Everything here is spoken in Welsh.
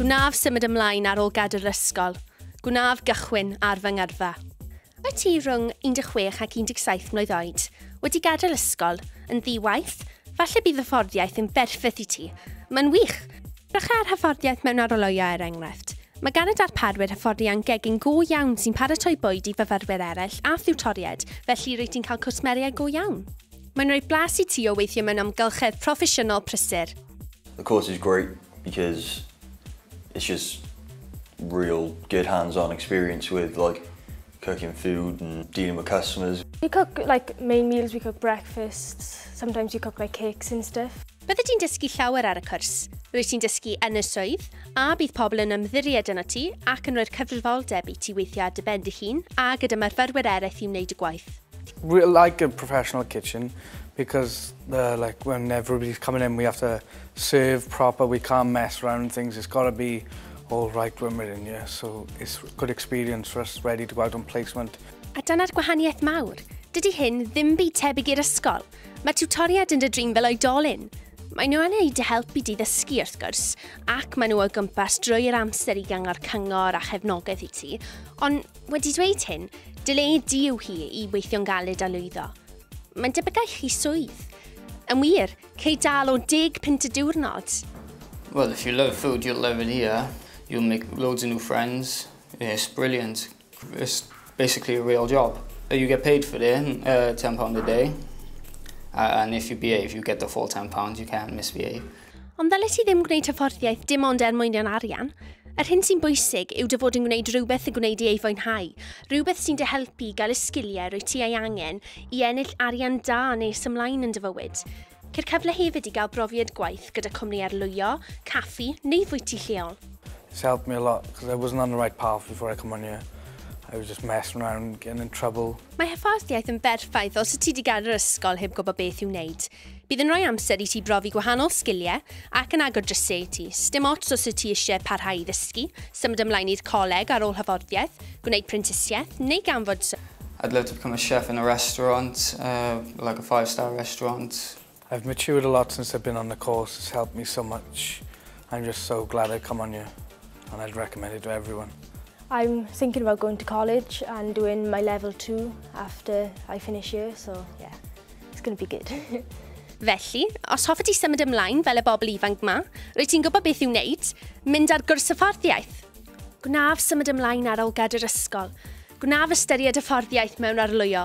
Gwnaf symud ymlaen ar ôl gadael yr ysgol. Gwnaf gychwyn ar fy ngyrfa. Wyt ti rhwng 16 ac 17 mlwydd oed, wedi gadael ysgol, yn ddi-waith? Falle bydd hyfforddiaeth yn berffaith i ti. Mae'n wych! Drycha ar hyfforddiaeth mewn arlwyo, er enghraifft. Mae gan y darparwyr hyfforddiant gegin go iawn sy'n paratoi bwyd i fyfyrwyr eraill a thiwtoriaid, felly rwyt ti'n cael cwsmeriaid go iawn. Mae'n rhoi blas i ti o weithio mewn amgylchedd proffesiynol prysur. The course is great because it's just real good hands-on experience with, like, cooking food and dealing with customers. We cook, like, main meals, we cook breakfasts, sometimes we cook, like, cakes and stuff. Byddi di'n dysgu llawer ar y cwrs. Rwyt ti'n dysgu yn y swydd, a bydd pobl yn ymddiried yno ti ac yn rhoi'r cyfrifoldeb i ti weithio ar dy ben dy hun a gyda myfyrwyr eraill i wneud y gwaith. We like a professional kitchen because like, when everybody's coming in, we have to serve proper. We can't mess around things. It's got to be all right when we're in here. So it's a good experience for us, ready to go out on placement. A dyna'r gwahaniaeth mawr. Dydy hyn ddim byd tebyg i'r ysgol. Mae tiwtoriaid yn dy drin fel oedolyn. Mae nhw yna i dy helpu di ddysgu, wrth gwrs, ac maen nhw o gwmpas drwy'r amser i gyngor cyngor a chefnogaeth i ti. Ond wedi dweud hyn, dy le di yw hi i weithio'n galed a lwyddo. Mae'n debygach i swydd. Yn wir, cei dâl o 10 punt y diwrnod. Well, if you love food, you'll love it here. You'll make loads of new friends. It's brilliant. It's basically a real job. You get paid for it, £10 a day. And if you behave, you get the full £10. You can't misbehave. Ond ddylai ti ddim gwneud hyfforddiaeth dim ond er mwyn yn arian. Yr hyn sy'n bwysig yw dy fod yn gwneud rhywbeth y gwneud i ei fwynhau. Rhywbeth sy'n dy helpu i gael y sgiliau rwyt ti ei angen i ennill arian da nes ymlaen yn dy fywyd. Ceir cyfle hefyd i gael brofiad gwaith gyda cwmni arlwyo, caffi neu fwyty lleol. It's helped me a lot because I wasn't on the right path before I come on here. I was just messing around, getting in trouble. Mae hyfforddiaeth yn berffaith os wyt ti wedi gadael yr ysgol heb gwybod beth i'w wneud. Bydd yn rhoi amser i ti brofi gwahanol sgiliau ac yn agor drysau i ti. Sdim ots os wyt ti eisiau parhau i ddysgu, symud ymlaen i'r coleg ar ôl hyfforddiaeth, gwneud prentisiaeth neu ganfod I'd love to become a chef in a restaurant, like a five-star restaurant. I've matured a lot since I've been on the course. It's helped me so much. I'm just so glad I come on here and I'd recommend it to everyone. I'm thinking about going to college and doing my level 2 after I finish here, so yeah, it's going to be good. Felly, os hoffet ti symud ymlaen fel y bobl ifanc ma, rwyt ti'n gwybod beth i'w wneud, mynd ar gwrs hyfforddiaeth. Gwnaf symud ymlaen ar ôl gadael ysgol. Gwnaf ystyried hyfforddiaeth mewn arlwyo.